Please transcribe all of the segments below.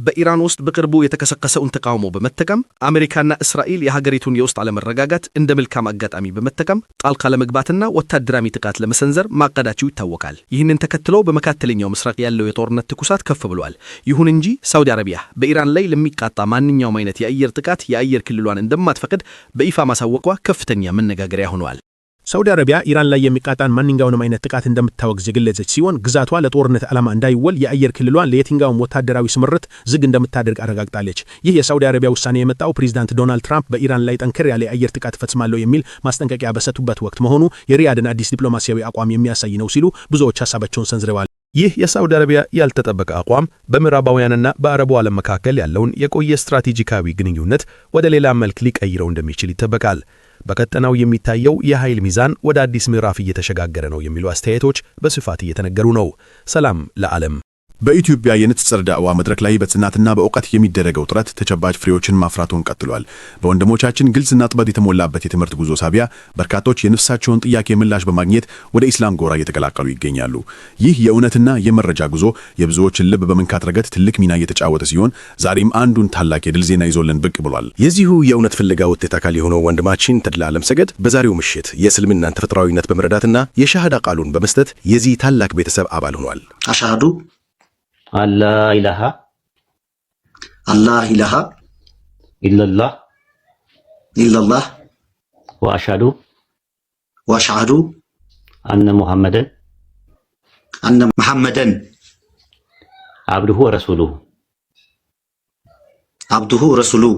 በኢራን ውስጥ በቅርቡ የተቀሰቀሰውን ተቃውሞ በመጠቀም አሜሪካና እስራኤል የሀገሪቱን የውስጥ አለመረጋጋት እንደ መልካም አጋጣሚ በመጠቀም ጣልቃ ለመግባትና ወታደራዊ ጥቃት ለመሰንዘር ማቀዳቸው ይታወቃል። ይህንን ተከትሎ በመካከለኛው ምስራቅ ያለው የጦርነት ትኩሳት ከፍ ብሏል። ይሁን እንጂ ሳውዲ አረቢያ በኢራን ላይ ለሚቃጣ ማንኛውም አይነት የአየር ጥቃት የአየር ክልሏን እንደማትፈቅድ በይፋ ማሳወቋ ከፍተኛ መነጋገሪያ ሆኗል። ሳውዲ አረቢያ ኢራን ላይ የሚቃጣን ማንኛውንም አይነት ጥቃት እንደምታወግዝ የገለጸች ሲሆን፣ ግዛቷ ለጦርነት ዓላማ እንዳይውል የአየር ክልሏን ለየትኛውም ወታደራዊ ስምሪት ዝግ እንደምታደርግ አረጋግጣለች። ይህ የሳውዲ አረቢያ ውሳኔ የመጣው ፕሬዚዳንት ዶናልድ ትራምፕ በኢራን ላይ ጠንከር ያለ የአየር ጥቃት እፈጽማለሁ የሚል ማስጠንቀቂያ በሰጡበት ወቅት መሆኑ የሪያድን አዲስ ዲፕሎማሲያዊ አቋም የሚያሳይ ነው ሲሉ ብዙዎች ሀሳባቸውን ሰንዝረዋል። ይህ የሳውዲ አረቢያ ያልተጠበቀ አቋም በምዕራባውያንና በአረቡ ዓለም መካከል ያለውን የቆየ ስትራቴጂካዊ ግንኙነት ወደ ሌላ መልክ ሊቀይረው እንደሚችል ይጠበቃል። በቀጠናው የሚታየው የኃይል ሚዛን ወደ አዲስ ምዕራፍ እየተሸጋገረ ነው የሚሉ አስተያየቶች በስፋት እየተነገሩ ነው። ሰላም ለዓለም። በኢትዮጵያ የንጽጽር ዳዕዋ መድረክ ላይ በጽናትና በእውቀት የሚደረገው ጥረት ተጨባጭ ፍሬዎችን ማፍራቱን ቀጥሏል። በወንድሞቻችን ግልጽና ጥበብ የተሞላበት የትምህርት ጉዞ ሳቢያ በርካቶች የነፍሳቸውን ጥያቄ ምላሽ በማግኘት ወደ ኢስላም ጎራ እየተቀላቀሉ ይገኛሉ። ይህ የእውነትና የመረጃ ጉዞ የብዙዎችን ልብ በመንካት ረገድ ትልቅ ሚና እየተጫወተ ሲሆን፣ ዛሬም አንዱን ታላቅ የድል ዜና ይዞልን ብቅ ብሏል። የዚሁ የእውነት ፍለጋ ውጤት አካል የሆነው ወንድማችን ተድላ ዓለምሰገድ በዛሬው ምሽት የእስልምናን ተፈጥሯዊነት በመረዳትና የሻሃዳ ቃሉን በመስጠት የዚህ ታላቅ ቤተሰብ አባል ሆኗል። أشهد أن لا إله أن لا إله إلا الله إلا الله وأشهد وأشهد أن محمدا أن محمدا عبده ورسوله عبده ورسوله።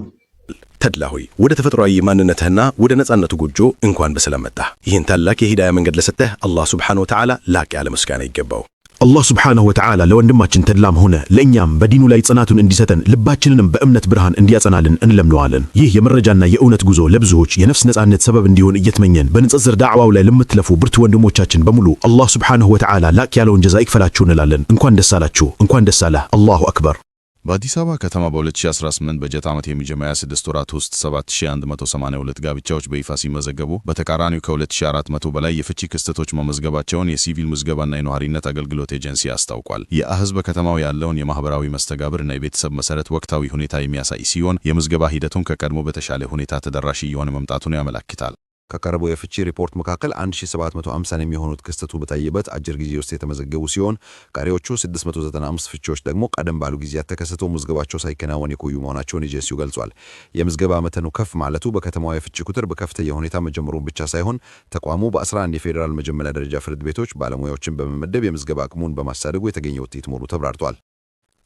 ተድላ ሆይ፣ ወደ ተፈጥሯዊ ማንነትህና ወደ ነጻነቱ ጎጆ እንኳን በሰላም መጣህ። ይህን ታላቅ የሂዳያ መንገድ ለሰጠህ አላህ ሱብሓነሁ ወተዓላ ላቅ ያለ ምስጋና ይገባው። አላህ ሱብሓነሁ ወተዓላ ለወንድማችን ተድላም ሆነ ለእኛም በዲኑ ላይ ጽናቱን እንዲሰጠን፣ ልባችንንም በእምነት ብርሃን እንዲያጸናልን እንለምነዋለን። ይህ የመረጃና የእውነት ጉዞ ለብዙዎች የነፍስ ነጻነት ሰበብ እንዲሆን እየተመኘን፣ በንጽጽር ዳዕዋው ላይ ለምትለፉ ብርቱ ወንድሞቻችን በሙሉ አላህ ሱብሓነሁ ወተዓላ ላቅ ያለውን ጀዛ ይክፈላችሁ እንላለን። እንኳን ደስ አላችሁ፣ እንኳን ደስ አለህ። አላሁ አክበር። በአዲስ አበባ ከተማ በ2018 በጀት ዓመት የመጀመሪያ 6 ወራት ውስጥ 7182 ጋብቻዎች በይፋ ሲመዘገቡ፣ በተቃራኒው ከ2400 በላይ የፍቺ ክስተቶች መመዝገባቸውን የሲቪል ምዝገባና የነዋሪነት አገልግሎት ኤጀንሲ አስታውቋል። ይህ አሃዝ በከተማው ያለውን የማህበራዊ መስተጋብርና የቤተሰብ መሰረት ወቅታዊ ሁኔታ የሚያሳይ ሲሆን፣ የምዝገባ ሂደቱን ከቀድሞ በተሻለ ሁኔታ ተደራሽ እየሆነ መምጣቱን ያመላክታል። ከቀረበው የፍቺ ሪፖርት መካከል 1750 የሚሆኑት ክስተቱ በታየበት አጭር ጊዜ ውስጥ የተመዘገቡ ሲሆን፣ ቀሪዎቹ 695 ፍቺዎች ደግሞ ቀደም ባሉ ጊዜያት ተከስተው ምዝገባቸው ሳይከናወን የቆዩ መሆናቸውን ኤጀንሲው ገልጿል። የምዝገባ መጠኑ ከፍ ማለቱ በከተማዋ የፍቺ ቁጥር በከፍተኛ ሁኔታ መጨመሩን ብቻ ሳይሆን፣ ተቋሙ በ11 የፌዴራል መጀመሪያ ደረጃ ፍርድ ቤቶች ባለሙያዎችን በመመደብ የምዝገባ አቅሙን በማሳደጉ የተገኘ ውጤት መሆኑ ተብራርቷል።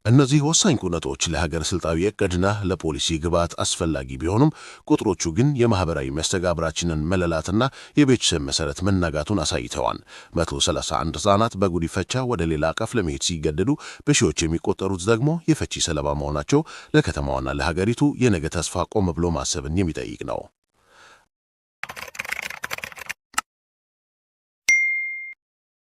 እነዚህ ወሳኝ ኩነቶች ለሀገር ስልታዊ ዕቅድና ለፖሊሲ ግብዓት አስፈላጊ ቢሆኑም፣ ቁጥሮቹ ግን የማኅበራዊ መስተጋብራችንን መላላትና የቤተሰብ መሠረት መናጋቱን አሳይተዋል። 131 ሕፃናት በጉዲፈቻ ወደ ሌላ አቀፍ ለመሄድ ሲገደዱ፣ በሺዎች የሚቆጠሩት ደግሞ የፍቺ ሰለባ መሆናቸው ለከተማዋና ለሀገሪቱ የነገ ተስፋ ቆም ብሎ ማሰብን የሚጠይቅ ነው።